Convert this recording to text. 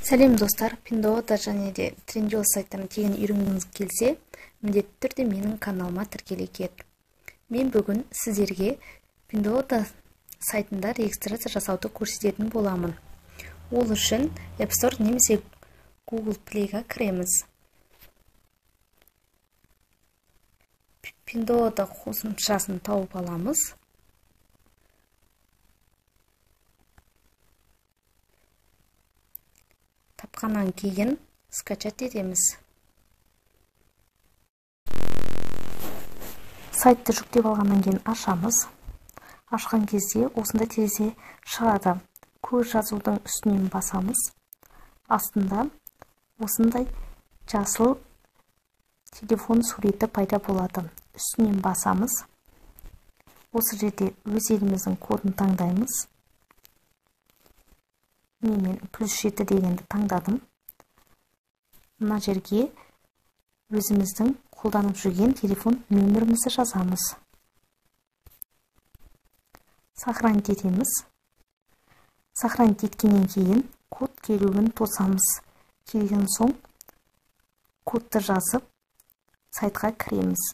Сәлем достар, Pinduoduo және де Trendyol сайттарын тегін үйренгіңіз келсе, міндетті түрде менің каналыма тіркеле кет. Мен бүгін сіздерге Pinduoduo сайтында регистрация жасауды көрсететін боламын. Ол үшін App Store немесе Google Play'ға кіреміз. Pinduoduo қосымшасын тауып аламыз. Тапқаннан кейін скачать етеміз. Сайтты жүктеп алғаннан кейін ашамыз. Ашқан кезде осындай терезе шығады. Көз жазудың үстінен басамыз. Астында осындай жасыл телефон суреті пайда болады. Үстінен басамыз. Осы жерде өз еліміздің кодын таңдаймыз. Мен +7 дегенді таңдадым. Мына жерге өзіміздің қолданып жүрген телефон нөмірімізді жазамыз. Сохранить етеміз. Сохранить еткеннен кейін код келуін тосамыз. Келген соң кодты жазып сайтқа кіреміз.